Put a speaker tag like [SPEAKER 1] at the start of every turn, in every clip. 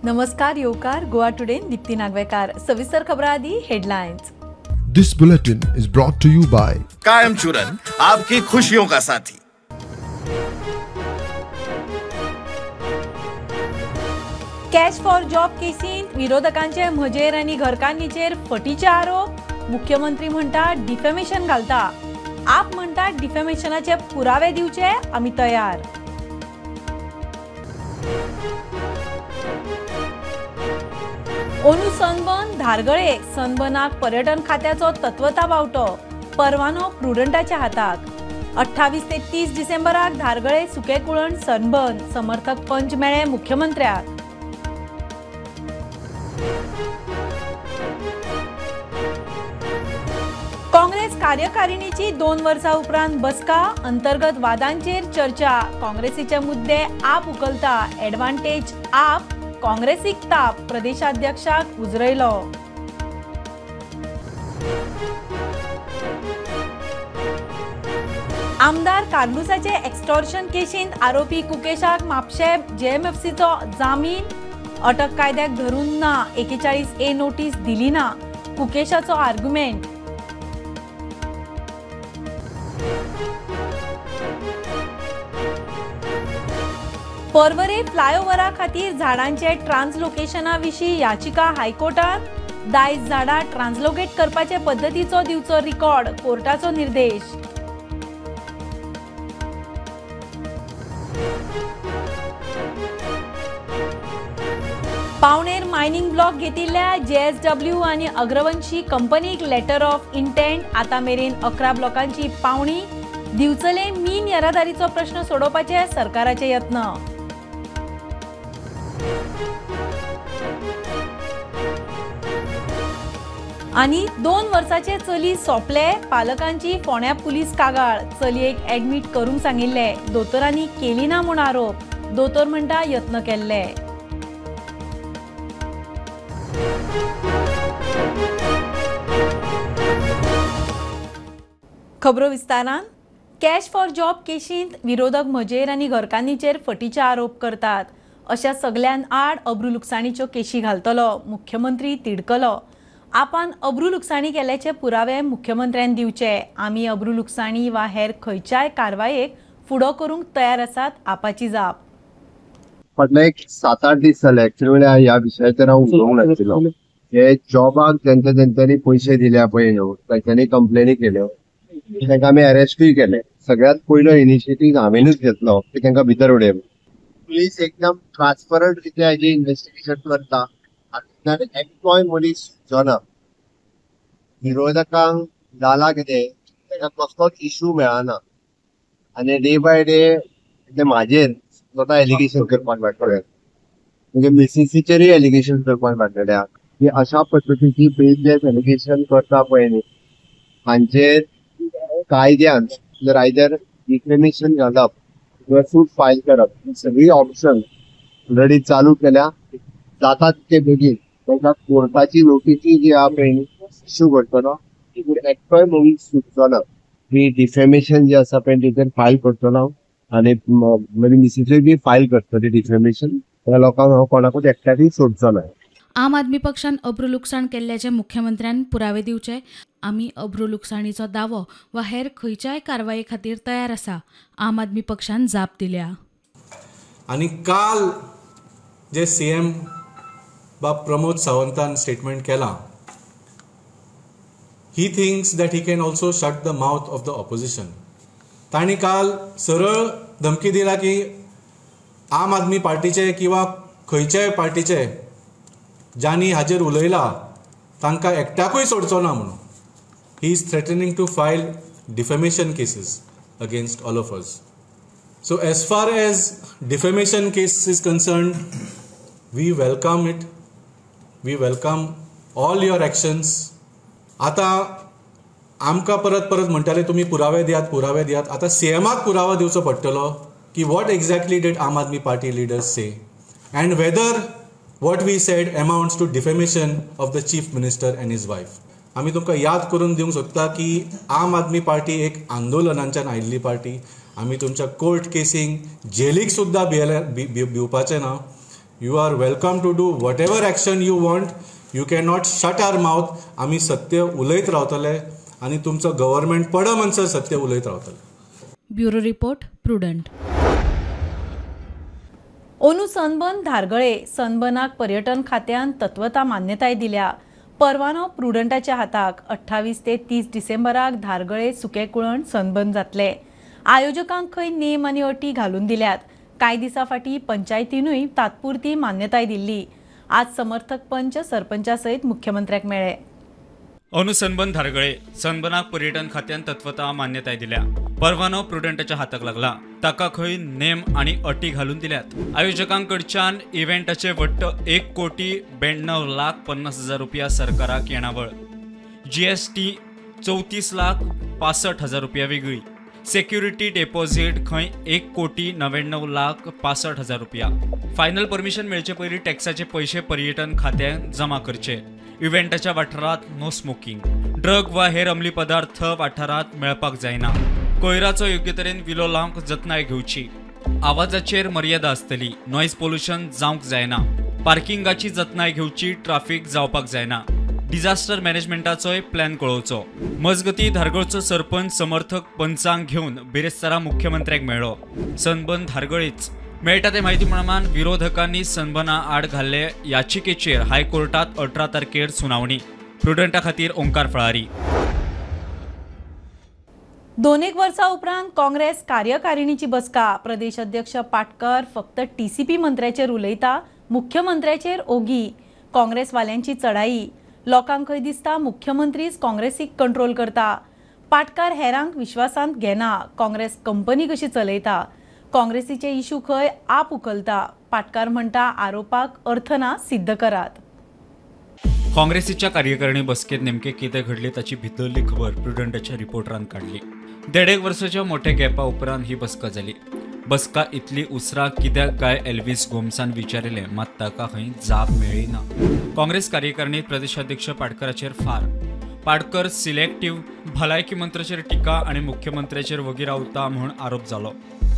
[SPEAKER 1] नमस्कार येवकार गोवा टुडे दीप्ती नागवेकार. सविस्तर खबरां आदी headlines.
[SPEAKER 2] This bulletin is brought to you by
[SPEAKER 3] Kayam Churan, आपकी खुशियों का साथी.
[SPEAKER 1] कॅश फॉर जॉब केसींत विरोधकांचे म्हजेर आनी घरकान्नीचेर फटीचे आरोप. मुख्यमंत्री म्हणटा डिफेमेशन घालता. आप म्हणटा डिफेमेशनाचे पुरावे दिवचे, आमी तयार. ओनू सनबर्न धारगळे सनबर्नाक पर्यटन खात्याचो तत्वता बावटो, परवानो प्रुडंटाच्या हाताक. 28 ते 30 डिसेंबराक धारगळे सुके कुळण सनबर्न समर्थक पंच मेळे मुख्यमंत्र्याक. काँग्रेस कार्यकारिणीची 2 वर्सां उपरांत बसका, अंतर्गत वादांचेर चर्चा. काँग्रेसीचे मुद्दे आप उखलता, एडवांटेज आप, काँग्रेसीक ताप, प्रदेशाध्यक्षाक उजरयलो. आमदार कार्लुसाचे एक्स्टॉर्शन केशींत आरोपी कुकेशाक म्हापशें जेएमएफसीचो जामीन. अटक कायद्याक धरून ना, 41A notice दिली ना, कुकेशाचो आर्ग्युमेंट. पर्वरे फ्लायओव्हरा खातीर झाडांचे ट्रान्सलोकेशना विशीं याचिका हायकोर्टात. दायज झाडां ट्रान्सलोकेट करपाचे पद्दतीचो दिवचो रिकॉर्ड, कोर्टाचो निर्देश. पावणेर मायनिंग ब्लॉक घेतिल्ल्या जेएसडब्ल्यू आनी अग्रवंशी कंपनीक लेटर ऑफ इंटेंट. आतां मेरेन 11 ब्लॉकांची पावणी. दिवचले मीन येरादारीचो प्रश्न सोडोवपाचे सरकाराचे यत्न. आनी 2 वर्साचे चली सोंपले, पालकांची फोंड्या पुलीस कागाळ. चलयेक ऍडमीट करूंक सांगिल्ले, दोतोरांनी केली ना म्हूण आरोप. दोतोर म्हणटा यत्न केल्ले. खबरो विस्तारान. कॅश फॉर जॉब केशींत विरोधक म्हजेर आनी घरकान्नीचेर फटीचे आरोप करतात. अशा सगळ्यां आड अब्रू लुकसाणीच्यो केशी घालतलो, मुख्यमंत्री तिडकलो. आपान अब्रू लुकसाणी केल्याचे पुरावे मुख्यमंत्र्यान दिवचे. आमी अब्रू लुकसाणी वा हेर खंयच्याय कारवायेक फुडो करूंक तयार आसात, आपाची जाप.
[SPEAKER 4] फाटले एक 7-8 दीस जाले एक्चुअली ह्या विशयाचेर हांव उलोवंक नाशिल्लो. हे जॉबाक तेंच्या तेंच्यांनी पयशे दिल्या पळय न्हू, तेंच्यांनी कंप्लेनी केल्यो, तांकां आमी अरेस्टूय केले. सगळ्यात पयलो इनिशिएटीव हांवेनूच घेतलो की तांकां भितर उडय. पुलीस एकदम ट्रान्सपरंट रित्या हाजी इन्वेस्टिगेशन करता आनी एकटोय मनीस सुटचो ना. विरोधकांक जाला कितें, तांकां कसलोच इशू मेळना आनी डे बाय डे ते म्हाजेर स्वता एलिगेशन करपाक लागले, म्हणजे मिसीसीचेरूय एलिगेशन करपाक लागलेले की अशा पद्दतीची बेसलेस एलिगेशन करता पळय न्ही, हांचेर कायद्यान जर आयदर डिफेमेशन घालप किंवा सूट फायल करप, सगळी ऑप्शन ऑलरेडी चालू केल्या. जाता तितके बेगीन तांकां कोर्टाची नोटीसी जी आहा पळय न्ही इशू करतलो, एकटोय मनीस सुटचो ना. ही डिफेमेशन जी आसा पळय तेचेर फायल करतलो आनी मागीर मिसीसूय बी फायल करतली डिफेमेशन. त्या लोकांक हांव कोणाकूच एकट्याकूय सोडचो ना.
[SPEAKER 5] आम आदमी पक्षान अब्रू लुकसाण केल्ल्याचे मुख्यमंत्र्यान पुरावे दिवचे. आमी अब्रू लुकसाणीचो दावो वा हेर खंयच्याय कारवाये खातीर तयार आसा, आम आदमी पक्षान जाप दिल्या.
[SPEAKER 6] आनी काल जे सीएम बाब प्रमोद सावंतान स्टेटमेंट केलां, he thinks that he can also shut the mouth of the opposition. तांणी काल सरळ धमकी दिला की आम आदमी पार्टीचे किंवा खंयच्याय पार्टीचे ज्यांनी हाजेर उलयला तांकां एकट्याकूय सोडचो ना म्हणून. He is threatening to file defamation cases against all of us. So as far as defamation case is concerned, we welcome it. We welcome all your actions. आतां आमकां परत परत म्हणटाले तुमी पुरावे दियात, पुरावे दियात. आतां सीएमाक पुरावो दिवचो पडटलो की what exactly did Aam Aadmi Party leaders say and whether what we said amounts to defamation of the chief minister and his wife. आमी तुमकां याद करून दिवंक सोदता की आम आदमी पार्टी एक आंदोलनांच्यान आयिल्ली पार्टी. आमी तुमच्या कोर्ट केसींक, जेलीक सुद्दां भिवपाचें ना. You are welcome to do whatever action you want. You cannot shut our mouth. आमी सत्य उलयत रावतले आनी तुमचो गव्हर्मेंट पड म्हणसर सत्य उलयत रावतले.
[SPEAKER 5] Bureau report, Prudent.
[SPEAKER 1] ओनू सनबर्न धारगळे सनबर्नाक पर्यटन खात्यान तत्वता मान्यताय दिल्या. परवानो प्रुडंटाच्या हाताक. 28 ते 30 डिसेंबराक धारगळे सुके कुळण सनबर्न जातले. आयोजकांक खंय नेम आनी अटी घालून दिल्यात. कांय दिसां फाटीं पंचायतीनूय तात्पुरती मान्यताय दिल्ली. आज समर्थक पंच सरपंचा सयत मुख्यमंत्र्याक मेळ्ळे.
[SPEAKER 7] अंदू सनबर्न धारगळे सनबर्नाक पर्यटन खात्यान तत्वता मान्यताय दिल्या. परवानो प्रुडंटाच्या हाताक लागला. ताका खंय नेम आनी अटी घालून दिल्यात. आयोजकांकडच्यान इव्हेंटाचे वट्ट 1,92,50,000 रुपया सरकाराक येणावळ. जीएसटी 34,65,000 रुपया वेगळी. सेक्युरिटी डेपॉझिट खंय 1,99,65,000 रुपया. फायनल परमिशन मेळचे पयलीं टॅक्साचे पयशे पर्यटन खात्यान जमा करचे. इव्हेंटाच्या वाठारांत नो स्मोकिंग, ड्रग वा हेर अंमली पदार्थ वाठारांत मेळपाक जायना. कोयराचो योग्य तरेन विलो लावंक जतनाय घेवची. आवाजाचेर मर्यादा आसतली. नॉयज पोल्युशन जावंक जायना. पार्किंगाची जतनाय घेवची. ट्राफिक जावपाक जायना. डिझास्टर मॅनेजमेंटाचोय प्लॅन कळोवचो. मजगती धारगळचो सरपंच समर्थक पंचांक घेवन बिरेस्तारा मुख्यमंत्र्याक मेळ्ळो. सनबर्न धारगळीच मेळटा ते म्हायती प्रमाण विरोधकांनी सनबर्ना आड घाल्ले याचिकेचेर हायकोर्टात 18 तारखेर सुनावणी. प्रुडंटा खातीर ओंकार फळारी.
[SPEAKER 1] 2 वर्सां उपरांत काँग्रेस कार्यकारिणीची बसका. प्रदेश अध्यक्ष पाटकर फक्त टीसीपी मंत्र्याचेर उलयता, मुख्यमंत्र्याचेर ओगी. काँग्रेसवाल्यांची चढाई. लोकांक खंय दिसता मुख्यमंत्रीच काँग्रेसीक कंट्रोल करता. पाटकार हेरांक विश्वासांत घेना. काँग्रेस कंपनी कशी चलयता. काँग्रेसीचे इशू खंय आप उखलता. पाटकार म्हणटा आरोपाक अर्थ ना, सिद्ध करात.
[SPEAKER 7] काँग्रेसीच्या कार्यकारिणी बसकेत नेमके कितें घडले ताची भितरली खबर प्रुडंटाच्या रिपोर्टरान काडली. 1.5 वर्साच्या मोठ्या गॅपा उपरांत ही बसका जाली. बसका इतली उसरा कित्याक काय एल्विस गोम्सान विचारिलें, मात ताका खंय जाप मेळ्ळी ना. काँग्रेस कार्यकारिणीत प्रदेशाध्यक्ष पाटकराचेर फार. पाटकर सिलेक्टीव, भलायकी मंत्र्याचेर टिका आनी मुख्यमंत्र्याचेर वगी रावता म्हूण आरोप जालो.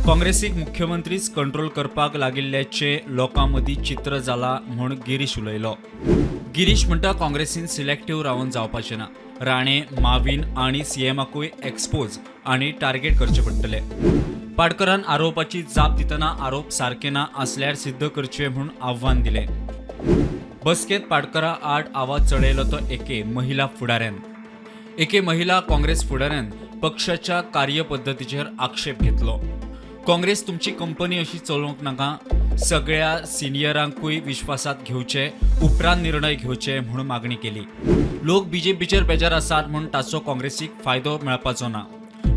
[SPEAKER 7] काँग्रेसीक मुख्यमंत्रीच कंट्रोल करपाक लागिल्ल्याचें लोकां मदीं चित्र जाला म्हूण गिरीश उलयलो. गिरीश म्हणटा काँग्रेसीन सिलेक्टीव रावन जावपाचें ना. राणे, माविन आनी सीएमाकूय एक्सपोज आनी टार्गेट करचे पडटले. पाटकरान आरोपाची जाप दितना आरोप सारके ना आसल्यार सिद्ध करचे म्हूण आव्हान दिलें. बसकेत पाटकरा आड आवाज चडयलो तो एके महिला फुडाऱ्यान. एके महिला काँग्रेस फुडाऱ्यान पक्षाच्या कार्यपद्दतीचेर आक्षेप घेतलो. काँग्रेस तुमची कंपनी अशी चलोवंक नाका, सगळ्या सिनियरांकूय विश्वासात घेवचे, उपरांत निर्णय घेवचे म्हूण मागणी केली. लोक बीजेपीचेर बेजार आसात म्हूण ताचो काँग्रेसीक फायदो मेळपाचो ना.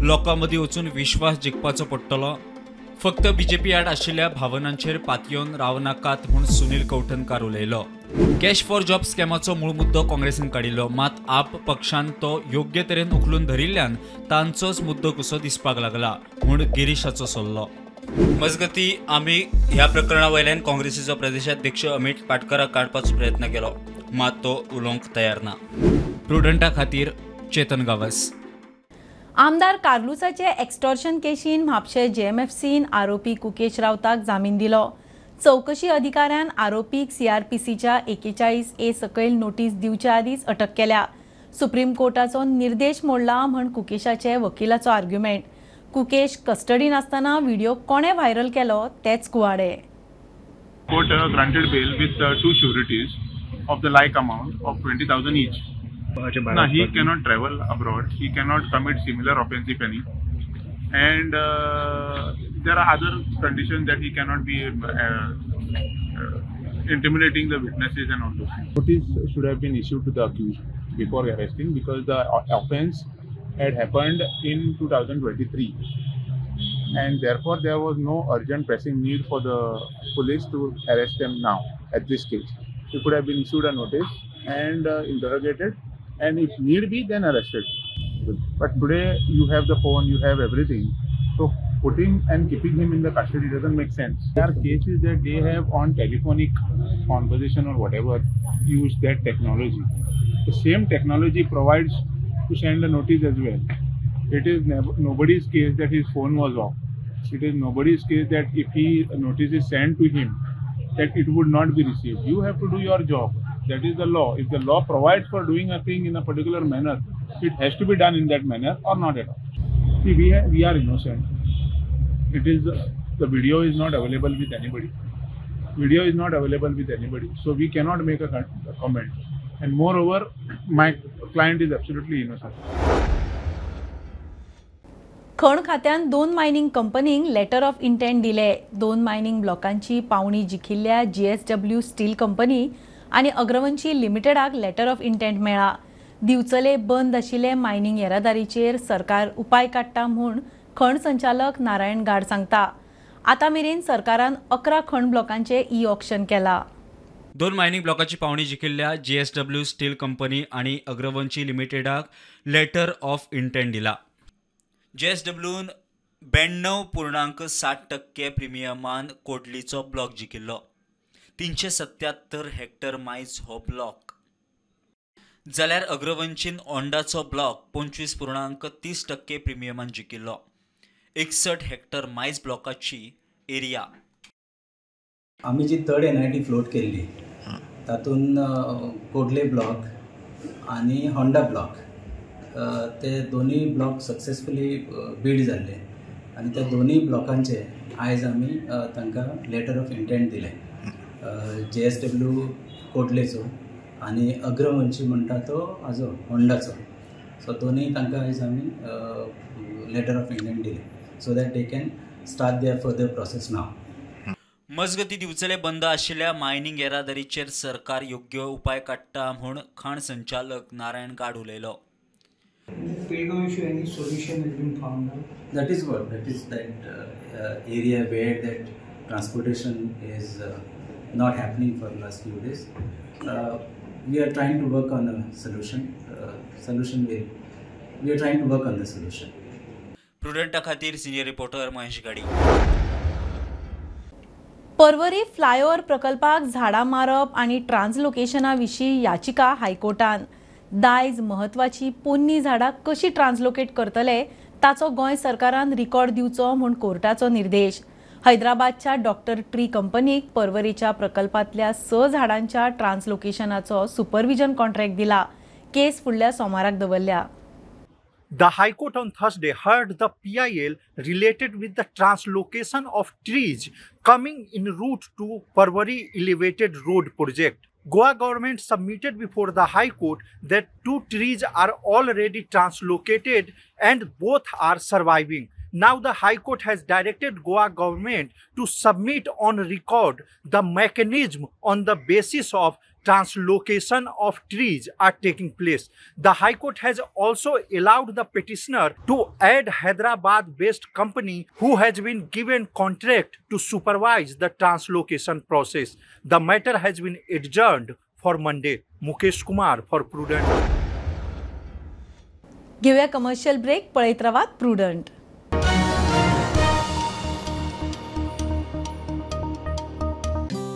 [SPEAKER 7] लोकां मदीं वचून विश्वास जिखपाचो पडटलो. फक्त बीजेपी आड आशिल्ल्या भावनांचेर पातयेवन रावनाकात म्हूण सुनील कवठणकार उलयलो. कॅश फॉर जॉब स्कॅमाचो मूळ मुद्दो काँग्रेसीन काडिल्लो, मात आप पक्षान तो योग्य तरेन उखलून धरिल्ल्यान तांचोच मुद्दो कसो दिसपाक लागला म्हूण गिरीशाचो सल्लो. मजगती आमी ह्या प्रकरणा वयल्यान काँग्रेसीचो प्रदेशाध्यक्ष अमित पाटकराक काडपाचो प्रयत्न केलो, मात तो उलोवंक तयार ना. प्रुडंटा खातीर चेतन गावस.
[SPEAKER 1] आमदार कार्लुसाचे एक्स्टॉर्शन केशीन म्हापशें जेएमएफसीन आरोपी कुकेश रावताक जामीन दिलो. चौकशी अधिकाऱ्यान आरोपीक सीआरपीसीच्या 41A सकयल नोटीस दिवच्या आदींच अटक केल्या. सुप्रीम कोर्टाचो निर्देश मोडला म्हण कुकेशाचे वकिलाचो आर्ग्युमेंट. कुकेश कस्टडीन आसतना व्हिडिओ कोणे व्हायरल केलो तेच कुवाडे.
[SPEAKER 8] Court granted bail with 2 sureties of the like amount of 20,000 each. No, he cannot travel abroad. He cannot commit similar offense if any. And there are other conditions that he cannot be intimidating the witnesses and all those things. Notice should have been issued to the accused before arresting, because the offense had happened in 2023, and therefore there was no urgent pressing need for the police to arrest them now at this stage. He could have been issued a notice and interrogated, and if need be then arrested. But today you have the phone, you have everything, so putting and keeping him in the custody doesn't make sense. There are cases that they have on telephonic conversation or whatever used that technology. The same technology provides to send a notice as well. It is nobody's case that his phone was off. It is nobody's case that if he a notice is sent to him, that it would not be received. You have to do your job. That is the law. If the law provides for doing a thing in a particular manner, it has to be done in that manner or not at all. See, we are innocent. It is the video is not available with anybody. Video is not available with anybody, so we cannot make a comment. And moreover, my client is absolutely innocent.
[SPEAKER 1] खण खात्यान 2 mining कंपनींक letter of intent दिले. 2 mining ब्लॉकांची पावणी जिखिल्ल्या GSW steel company आनी अग्रवंशी लिमिटेडाक letter of intent मेळ्ळा. दिवचले बंद आशिल्ले mining येरादारीचेर सरकार उपाय काडटा म्हूण खण संचालक नारायण गाड सांगता. आतां मेरेन सरकारान 11 खण ब्लॉकांचे ई ऑक्शन केला.
[SPEAKER 7] 2 मायनिंग ब्लॉकाची पावणी जिखिल्ल्या GSW steel company आनी अग्रवंशी लिमिटेडाक लेटर ऑफ इंटेंट दिला. GSWन 92.7% प्रिमियमान कोडलीचो ब्लॉक जिखिल्लो. 377 हेक्टर मायज हो ब्लॉक. जाल्यार अग्रवंशीन ओंडाचो ब्लॉक 25.30% प्रिमियमान जिखिल्लो. 61 हेक्टर मायज ब्लॉकाची एरिया.
[SPEAKER 9] आमी जी थर्ड NIT float केल्ली तातूंत कोडले ब्लॉक आनी होंडा ब्लॉक ते दोनूय ब्लॉक सक्सेसफुली बीड जाल्ले आनी त्या दोनूय ब्लॉकांचे आयज आमी तांकां लेटर ऑफ इंटेंट दिलें. JSW कोडलेचो आनी अग्रवंशी म्हणटा तो हाजो होंडाचो. सो दोनूय तांकां आयज आमी लेटर ऑफ इंटेंट दिलें so that they can start their further process now.
[SPEAKER 7] मजगती दिवचले बंद आशिल्ल्या मायनिंग येरादारीचेर सरकार योग्य उपाय काडटा म्हूण खाण संचालक नारायण गाड उलयलो.
[SPEAKER 10] Pilgam issue, any solution has been found out?
[SPEAKER 9] That is what, that is that area where that transportation is not happening for the last few days. We are trying to work on a solution. We are trying to work on the solution.
[SPEAKER 7] Prudenta खातीर senior reporter Mahesh Gadi.
[SPEAKER 1] Porvorim flyover प्रकल्पाक झाडां मारप आनी ट्रान्सलोकेशना विशीं याचिका हायकोर्टान. दायज महत्वाची पोन्नी झाडां कशी ट्रान्सलोकेट करतले ताचो गोंय सरकारान रिकॉर्ड दिवचो म्हूण कोर्टाचो निर्देश. हैदराबादच्या डॉक्टर ट्री कंपनीक पर्वरीच्या प्रकल्पांतल्या 6 झाडांच्या ट्रान्सलोकेशनाचो सुपरविजन कॉन्ट्रॅक्ट दिला. केस फुडल्या सोमाराक दवरल्या.
[SPEAKER 11] The High Court on Thursday heard the PIL related with the translocation of trees coming in route to Porvorim Elevated Road project. Goa government submitted before the High Court that 2 trees are already translocated and both are surviving. Now the High Court has directed Goa government to submit on record the mechanism on the basis of translocation of trees are taking place. The High Court has also allowed the petitioner to add Hyderabad-based company who has been given contract to supervise the translocation process. The matter has been adjourned for Monday. Mukesh Kumar for Prudent.
[SPEAKER 1] घेऊया commercial break. पळयत रावात prudent.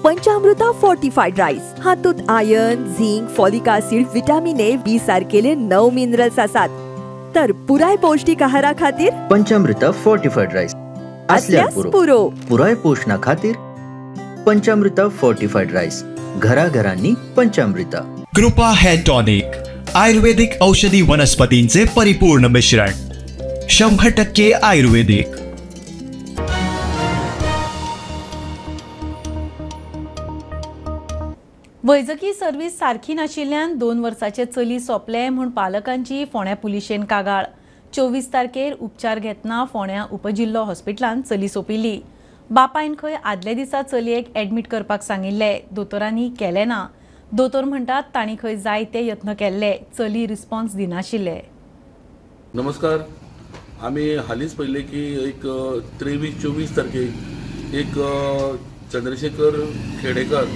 [SPEAKER 12] पंचामृता fortified rice हातूंत iron, zinc, folic acid, vitamin A, B सारकेले 9 minerals आसात. तर पुराय पौष्टिक आहारा खातीर
[SPEAKER 13] पंचामृता फोर्टिफाईड राईस असल्यास पुरो. पुराय पोषणा खातीर पंचामृता फोर्टिफाईड राईस घराघरांनी पंचामृता.
[SPEAKER 14] कृपा हेअर टॉनिक आयुर्वेदिक औषधी वनस्पतींचे परिपूर्ण मिश्रण, 100% आयुर्वेदिक.
[SPEAKER 1] वैजकी सर्वीस सारखी नाशिल्ल्यान 2 वर्साचे चली सोंपले म्हूण पालकांची फोंड्या पुलिशेन कागाळ. 24 तारखेर उपचार घेतना फोंड्या उपजिल्लो हॉस्पिटलान चली सोंपिल्ली. बापायन खंय आदल्या दिसा चलयेक एडमीट करपाक सांगिल्ले, दोतोरांनी केलें ना. दोतोर म्हणटात तांणी खंय जायते यत्न केल्ले, चली रिस्पॉन्स दिनाशिल्ले.
[SPEAKER 15] नमस्कार, आमी हालींच पळयलें की एक 23-24 तारखेक एक चंद्रशेखर खेडेकर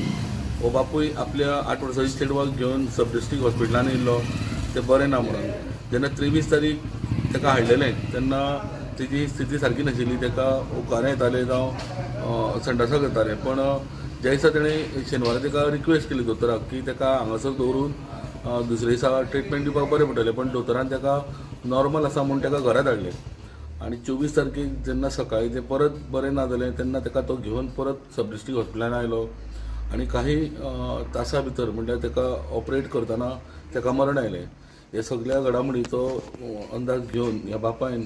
[SPEAKER 15] हो बापूय आपल्या 8 वर्साच्या चेडवाक घेवन सब डिस्ट्रिक्ट हॉस्पिटलान येयल्लो, तें बरें ना म्हणून. जेन्ना 23 तारीख ताका हाडलेलें तेन्ना तेजी स्थिती सारकी नाशिल्ली, ताका ओंकारे येताले जावं संडासाक येताले. पण ज्या दिसा तेणें शेनवारा ताका रिक्वेस्ट केली दोतोराक की ताका हांगासर दवरून दुसरे दिसा ट्रिटमेंट दिवपाक बरें पडटलें, पण दोतोरान ताका नॉर्मल आसा म्हूण ताका घरा धाडलें. आनी 24 तारखेक जेन्ना सकाळीं तें परत बरें ना जालें तेन्ना ताका तो घेवन परत सब डिस्ट्रिक्ट हॉस्पिटलान आयलो. आनी काही तासा भितर म्हणल्यार ताका ऑपरेट करतना ताका मरण आयलें. हे सगळ्या घडामोडीचो अंदाज घेवन ह्या बापायन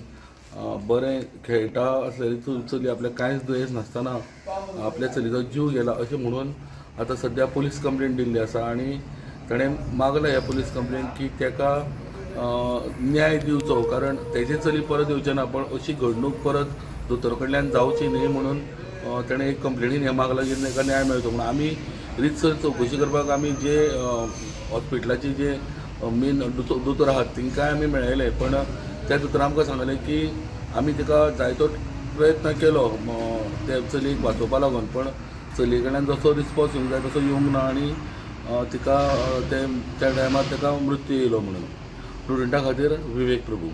[SPEAKER 15] बरें खेळटा आसलेली चली आपल्या कांयच दुयेंस नासतना आपल्या चलीचो जीव गेला अशें म्हणून आतां सद्या पुलीस कंप्लेंट दिल्ली आसा आनी ताणें मागला ह्या पुलीस कंप्लेंट की ताका न्याय दिवचो, कारण तेजी चली परत येवचें ना, पण अशी घडणूक परत दोतोर कडल्यान जावची न्ही म्हणून ताणें एक कंप्लेनीन हें मागलां की ताका न्याय मेळचो म्हणून. आमी रितसर चवकशी करपाक आमी जे हॉस्पिटलाचे जे मेन दोतोर आहात तांकांय आमी मेळयले, पण त्या दोतोरान आमकां सांगलें की आमी ताका जायतो प्रयत्न केलो त्या चलयेक वाचोवपा लागून, पण चलये कडल्यान जसो रिस्पॉन्स येवंक जाय तसो येवंक ना आनी तिका त्या टायमार ताका मृत्यू येयलो म्हणून. प्रुडंटा खातीर विवेक प्रभू.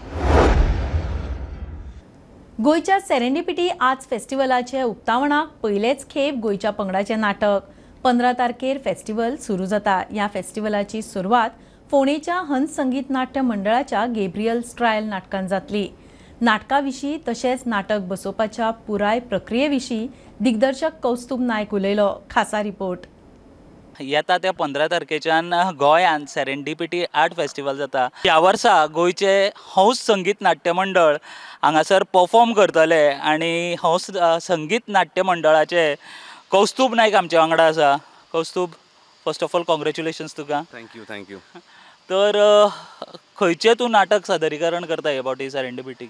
[SPEAKER 1] गोंयच्या सेरेंडिपिटी आर्ट्स फेस्टिवलाचे उक्तावणाक पयलेच खेप गोंयच्या पंगडाचें नाटक 15 तारखेर फेस्टिवल सुरू जाता. ह्या फेस्टिवलाची सुरवात फोंडेच्या हंस संगीत नाट्य मंडळाच्या गेब्रियल्स ट्रायल नाटकान जातली. नाटका विशीं तशेंच नाटक बसोवपाच्या पुराय प्रक्रिये विशीं दिग्दर्शक कौस्तुभ नायक उलयलो. खासा रिपोर्ट.
[SPEAKER 16] येता त्या 15 तारखेच्यान गोंयांत सेरेंडिपिटी आर्ट फेस्टिवल जाता. ह्या वर्सा गोंयचे हंस संगीत नाट्य मंडळ हांगासर परफॉर्म करतले आनी हंस संगीत नाट्य मंडळाचे कौस्तुभ नायक आमच्या वांगडा आसा. Kaustubh, first of all congratulations तुका.
[SPEAKER 17] Thank you, thank you.
[SPEAKER 16] तर खंयचें तूं नाटक सादरीकरण करता हे फावटी सेरेंडिपिटी?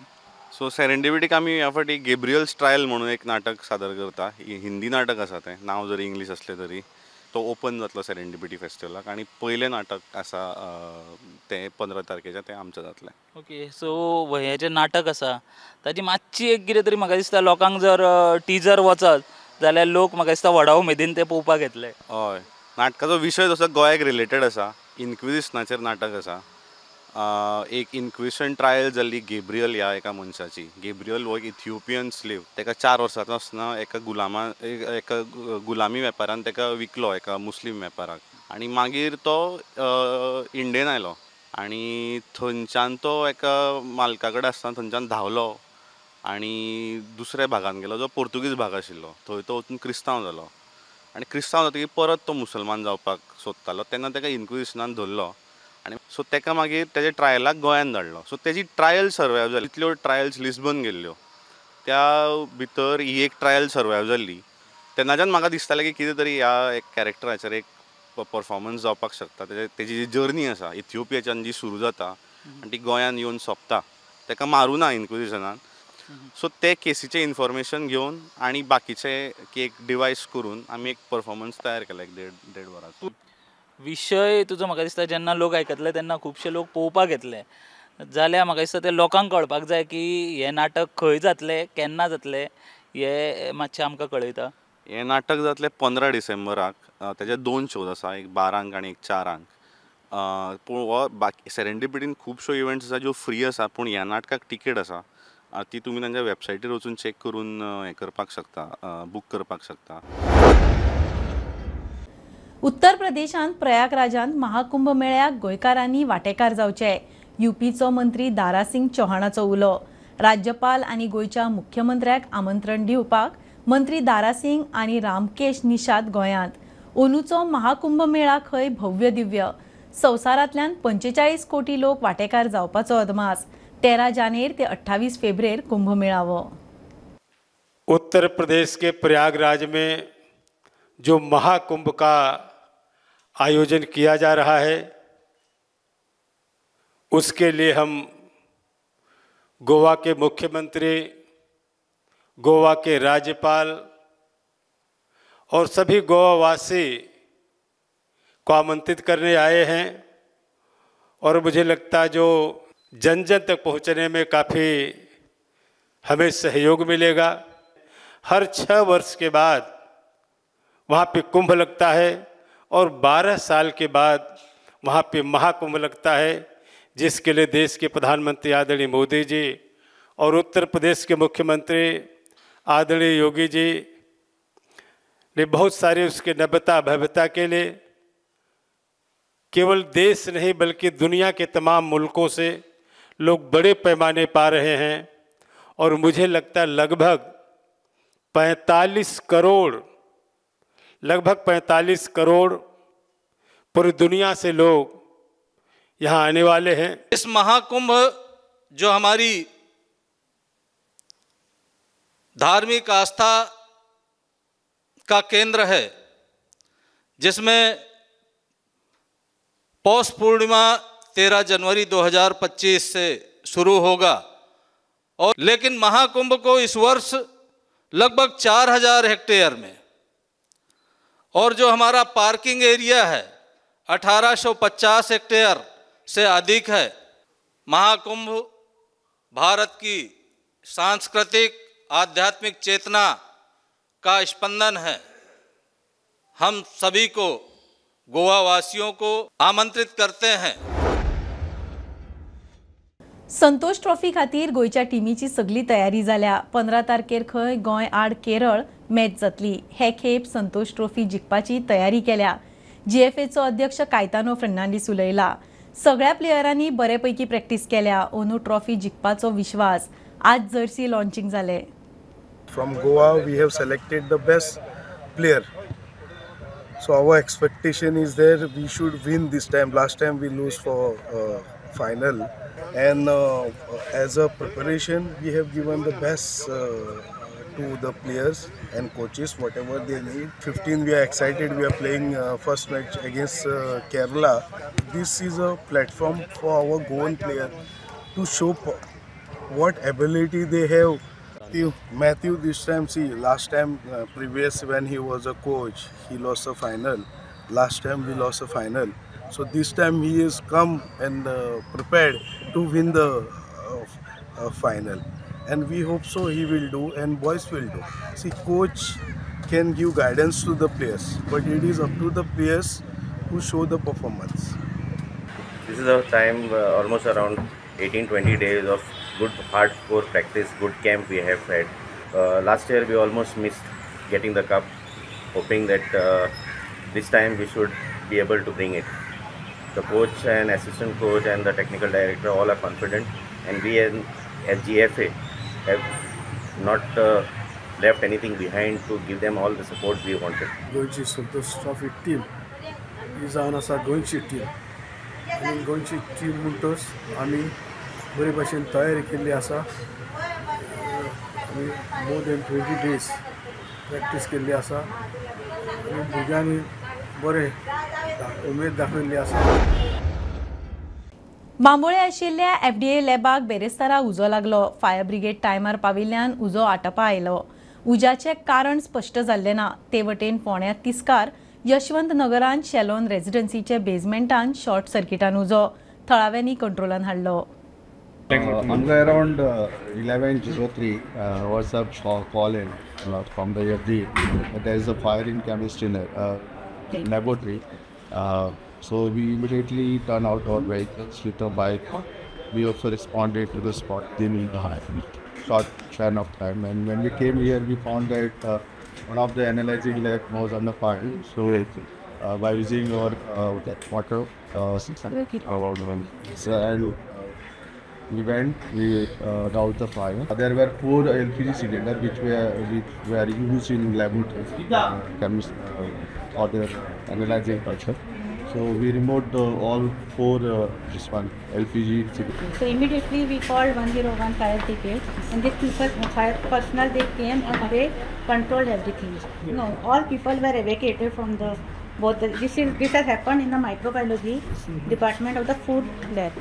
[SPEAKER 17] सो सेरेंडिपिटीक आमी ह्या फावटी गेब्रियल्स ट्रायल म्हणून एक नाटक सादर करता. हिंदी नाटक आसा तें, नांव जरी इंग्लीश आसलें तरी. तो ओपन जातलो सेरेंडिपिटी फेस्टिवलाक आनी पयलें नाटक आसा तें 15 तारखेचें, तें आमचें जातलें.
[SPEAKER 16] ओके, सो हें जें नाटक आसा ताची मातशी एक कितें तरी म्हाका दिसता लोकांक जर टिजर वचत जाल्यार लोक म्हाका दिसता व्हडा उमेदीन तें पळोवपाक येतले.
[SPEAKER 17] हय, नाटकाचो विशय जसो गोंयाक रिलेटेड आसा, इन्क्विजिशनाचेर नाटक आसा. एक इन्क्विजिशन ट्रायल जाल्ली गेब्रियल ह्या एका मनशाची. गेब्रियल हो एक इथिओपियन स्लेव. ताका 4 वर्सांचो आसतना एका एका गुलामी वेपारान ताका विकलो एका मुस्लीम वेपाराक आनी मागीर तो इंडियन आयलो आनी थंयच्यान तो एका मालका कडेन आसतना थंयच्यान धांवलो आनी दुसऱ्या भागान गेलो जो पोर्तुगीज भाग आशिल्लो. थंय तो वचून क्रिस्तांव जालो आनी क्रिस्तांव जातकीर परत तो मुसलमान जावपाक सोदतालो तेन्ना ताका इन्क्विजिशनान धरलो आनी सो ताका मागीर तेजे ट्रायलाक गोंयान धाडलो. सो तेजी ट्रायल सर्वायव जाली. इतल्यो ट्रायल्स लिस्बन गेल्ल्यो त्या भितर ही एक ट्रायल सर्वायव जाल्ली. तेन्नाच्यान म्हाका दिसतालें की कितें तरी ह्या एक कॅरेक्टराचेर एक परफॉर्मन्स जावपाक शकता. तेजी जी जर्नी आसा इथिओपियाच्यान जी सुरू जाता आनी ती गोंयान येवन सोंपता, ताका मारूना इन्क्विजिशनान. सो ते केसीचें इन्फॉर्मेशन घेवन आनी बाकीचे एक डिवायस करून आमी एक परफॉर्मन्स तयार केला एक देड वराचो.
[SPEAKER 16] विशय तुजो म्हाका दिसता जेन्ना लोक आयकतले तेन्ना खुबशे लोक पळोवपाक येतले जाल्यार म्हाका दिसता ते लोकांक कळपाक जाय की हें नाटक खंय जातलें, केन्ना जातलें, हें मातशें आमकां कळयता.
[SPEAKER 17] हें नाटक जातलें 15 डिसेंबराक. तेजे 2 शोज आसा, एक 12 आनी एक 4. पूण हो बाकी सेरेंडिपिटीन खुबश्यो इव्हेंट्स आसा ज्यो फ्री आसा, पूण ह्या नाटकाक टिकेट आसा ती तुमी तांच्या वेबसायटीर वचून चॅक करून हें करपाक शकता, बूक करपाक शकता.
[SPEAKER 1] उत्तर प्रदेशांत प्रयागराजांत महाकुंभ मेळ्याक गोंयकारांनी वांटेकार जावचे, युपीचो मंत्री दारासिंग चौहानाचो उलो. राज्यपाल आनी गोंयच्या मुख्यमंत्र्याक आमंत्रण दिवपाक मंत्री दारासिंग आनी रामकेश निषाद गोंयांत. ओनूचो महाकुंभ मेळा खंय भव्य दिव्य, संवसारांतल्यान 45 कोटी लोक वांटेकार जावपाचो अदमास. 13 जानेर ते 28 फेब्रेर कुंभ मेळावो.
[SPEAKER 18] उत्तर प्रदेश के प्रयागराज में जो महाकुंभ का आयोजन किया जा रहा है उसके लिए हम गोवा के मुख्यमंत्री, गोवा के राज्यपाल और सभी गोवावासी को आमंत्रित करने आए हैं। और मुझे लगता है जो जन जन तक पहुंचने में काफ़ी हमें सहयोग मिलेगा। हर 6 वर्ष के बाद वहाँ पे कुंभ लगता है और 12 साल के बाद वहाँ पे महाकुंभ लगता है, जिसके लिए देश के प्रधानमंत्री आदरणीय मोदी जी और उत्तर प्रदेश के मुख्यमंत्री आदरणीय योगी जी ने बहुत सारे उसके नव्यता भव्यता के लिए केवल देश नहीं बल्कि दुनिया के तमाम मुल्कों से लोग बड़े पैमाने पा रहे हैं। और मुझे लगता है लगभग 45 करोड़ लगभग 45 करोड़ पूरी दुनिया से लोग यहाँ आने वाले हैं।
[SPEAKER 19] इस महाकुंभ जो हमारी धार्मिक आस्था का केंद्र है, जिसमें पौष पूर्णिमा 13 जनवरी 2025 से शुरू होगा और लेकिन महाकुंभ को इस वर्ष लगभग 4000 हेक्टेयर में और जो हमारा पार्किंग एरिया है 1850 हेक्टेयर से अधिक है। महाकुंभ भारत की सांस्कृतिक आध्यात्मिक चेतना का स्पंदन है। हम सभी को, गोवा वासियों को आमंत्रित करते हैं।
[SPEAKER 1] संतोष ट्रॉफी खातीर गोंयच्या टिमीची सगली तयारी जाल्या। 15 तारखेर खंय गोंय आड केरळ मॅच जातली। हे खेप संतोष ट्रॉफी जिखपाची तयारी केल्या। जीएफएचो अध्यक्ष कायतानो फर्नांडीस उलयला। सगळ्या प्लेयरांनी बरे पैकी प्रॅक्टीस केल्या। ओनू ट्रॉफी जिखपाचो विश्वास। आज जर्सी लॉन्चिंग जालें।
[SPEAKER 20] From Goa we have selected the best player. So our expectation is there we should win this time. Last time we lose for final, and as a preparation we have given the best to the players and coaches, whatever they need. 15 we are excited, we are playing first match against Kerala. This is a platform for our Goan player to show what ability they have. Matthew this time, see, last time previous when he was a coach, he lost a final. Last time we lost a final. So this time he has come and prepared to win the final, and we hope so he will do and boys will do. See, coach can give guidance to the players, but it is up to the players to show the performance.
[SPEAKER 21] This is our time, almost around 18-20 days of good hardcore practice, good camp we have had. Last year we almost missed getting the cup, hoping that this time we should be able to bring it. The coach and assistant coach and the technical director all are confident, and we as GFA have not left anything behind to give them all the support we wanted.
[SPEAKER 22] गोंयची Santosh trophy team ही जावन आसा गोंयची team, आनी गोंयची team म्हणटच आमी बरे भाशेन तयारी केल्ली आसा. आमी मोर दॅन 20 days practice केल्ली आसा आनी भुरग्यांनी बरें उमेद दाखयल्ली आसा.
[SPEAKER 1] बांबोळे आशिल्ल्या एफडीए लॅबाक बेरेस्तारा उजो लागलो. फायर ब्रिगेड टायमार पाविल्ल्यान उजो आटपा आयलो. उज्याचें कारण स्पश्ट जाल्लें ना. ते वटेन फोंड्या तिस्कार यशवंत नगरान शेलोन रेजिडन्सीचे बेजमेंटान शॉर्ट सर्किटान उजो थळाव्यांनी कंट्रोलान हाडलो.
[SPEAKER 23] आमकां around 11:03 was a call in from the FD. There is a fire in chemistry laboratory. So we immediately turned out our vehicles with a bike. We also responded to the spot in a short span of time. And when we came here, we found that one of the analyzing lab was under fire. So by using our water, and we went, we doused the fire. There were 4 LPG cylinders which were used in laboratory, chemist or their analyzing culture. So we removed all 4 this one LPG cylinders.
[SPEAKER 24] So immediately we called 101 fire brigade, and these people, fire personnel, they came and they controlled everything. No, all people were evacuated from the both. This has happened in the microbiology department of the food lab.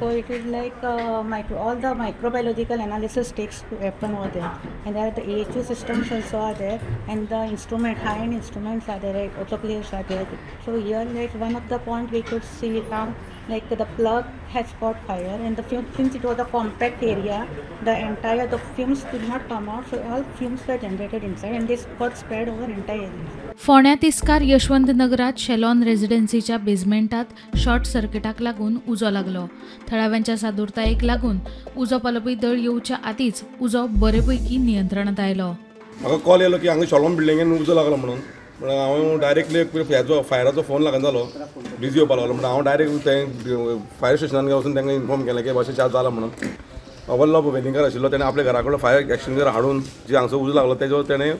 [SPEAKER 24] So it is like all the microbiological analysis takes to happen over there, and there are the AHU systems also are there, and the instrument, high-end instruments are there, right? Autoclaves are there. So here, like one of the point we could see now, like the plug has caught fire, and the fumes, since it was a compact area, the fumes could not come out, so all fumes were generated inside, and this got spread over entire area.
[SPEAKER 5] फोंड्या तिस्कार यशवंत नगरात शेलॉन रेजिडेन्सीच्या बेजमेंटात short सर्किटाक लागून उजो लागलो. थळाव्यांच्या सादूरतायेक लागून उजो पालोवपी दळ येवच्या आदींच उजो बरेपैकी नियंत्रणात आयलो.
[SPEAKER 25] म्हाका कॉल येयलो की हांगा शॉलॉन बिल्डिंगेन उजो लागलो म्हणून, म्हणून हांव डायरेक्टली हेजो फायराचो फोन लागना जालो, बिजी येवपा लागलो. म्हणून हांव डायरेक्ट थंय फायर स्टेशनान वचून तांकां इन्फॉर्म केलें की अशें चार्ज जाला म्हणून. वल्लभ वेलिंगकार आशिल्लो, तेणें आपल्या घरा कडेन फायर एक्सटिंग्विशर हाडून जी हांगसर उजो लागलो तेजो तेणें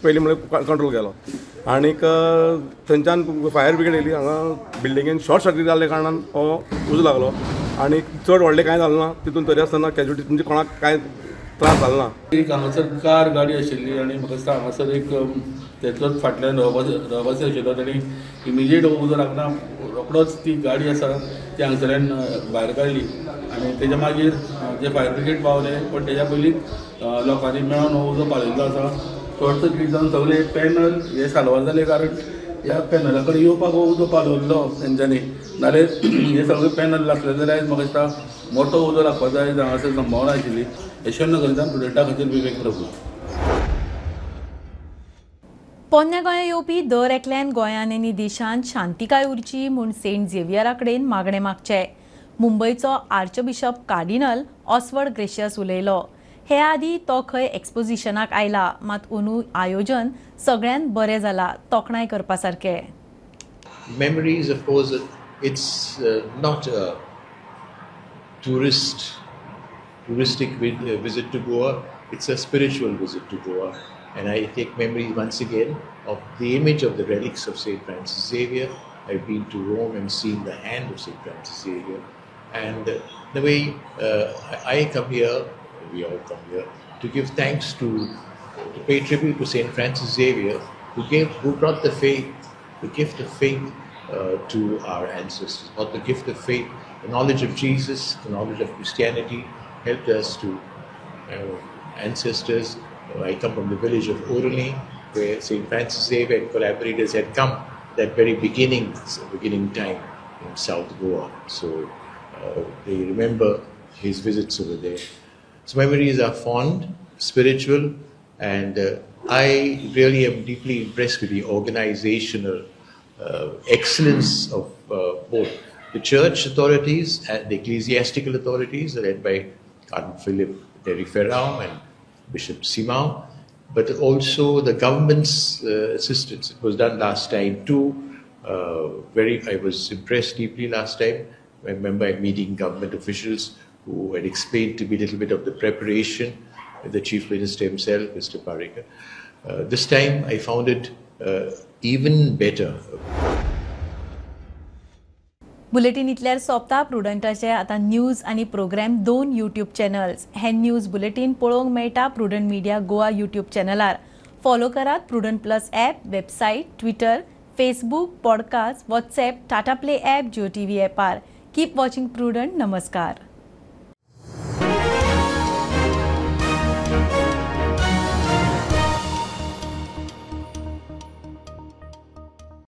[SPEAKER 25] पयलीं म्हणल्यार कंट्रोल केलो आनीक थंयच्यान फायर ब्रिगेड येयली. हांगा बिल्डिंगेन शॉर्ट सर्कीट जाल्ल्या कारणान हो उजो लागलो आनी चड व्हडलें कांय जालें ना. तितून तरी आसतना कॅज्युलिटी म्हणजे कोणाक कांय त्रास जालो ना.
[SPEAKER 15] एक हांगासर कार गाडी आशिल्ली आनी म्हाका दिसता हांगासर एक तेचोच फाटल्यान रहवासी आशिल्लो. ताणी इमिजिएट हो उजो लागना रोकडोच ती गाडी आसा ती हांगसरल्यान भायर काडली आनी तेज्या मागीर जे फायर ब्रिगेड पावले पण तेज्या पयलीं लोकांनी मेळोन हो उजो पालयल्लो आसा. शॉर्ट सर्कीट जावन सगळे पॅनल हे साल्वार जाले कारण ह्या पॅनला कडेन येवपाक हो उजो पालवल्लो तेंच्यांनी, नाल्यार हे सगळे पॅनल आसले जाल्यार म्हाका दिसता मोटो उजो लागपाचो आयज हांगासर संभावना आशिल्ली. यशवंत नगरच्यान प्रुडंटा खातीर विवेक प्रभू.
[SPEAKER 1] पोन्न्या गोंया येवपी दर एकल्यान गोंयान आनी देशांत शांतिकाय उरची म्हूण सेंट झेवियरा कडेन मागणें मागचें. मुंबयचो आर्चबिशप कार्डिनल ऑस्वर्ड ग्रेशियस उलयलो. हे आदी तो खंय एक्सपोजिशनाक आयला, मात अंदू आयोजन सगळ्यांत बरें जाला, तोखणाय करपा सारकें.
[SPEAKER 2] Memories, of course, it's not a touristic visit to Goa, it's a spiritual visit to Goa. And I take memories once again of the image of the relics of St. Francis Xavier. I've been to Rome and seen the hand of St. Francis Xavier. And the way I come here, we all come here, to give thanks to pay tribute to St. Francis Xavier, who brought the faith, the gift of faith to our ancestors. Not the gift of faith, the knowledge of Jesus, the knowledge of Christianity helped us to ancestors. I come from the village of Orly, where St. Francis Xavier and collaborators had come that very beginning time in South Goa. So they remember his visits over there. So memories are fond, spiritual, and I really am deeply impressed with the organizational excellence of both the church authorities and the ecclesiastical authorities led by Cardinal Philip Neri Ferrao and Bishop Simao, but also the government's assistance. It was done last time too. I was impressed deeply last time. I remember meeting government officials who had explained to me a little bit of the preparation, the Chief Minister himself, Mr. Parrikar. This time I found it even better.
[SPEAKER 1] Bulletin इतल्यार सोंपता. प्रुडंटाचे आतां news आनी program दोन YouTube channels. हे news bulletin पळोवंक मेळटा Prudent media Goa YouTube चॅनलार. Follow करात Prudent plus app, website, Twitter, Facebook, podcast, WhatsApp, Tata Play app, Jio TV ॲपार. Keep watching prudent. नमस्कार.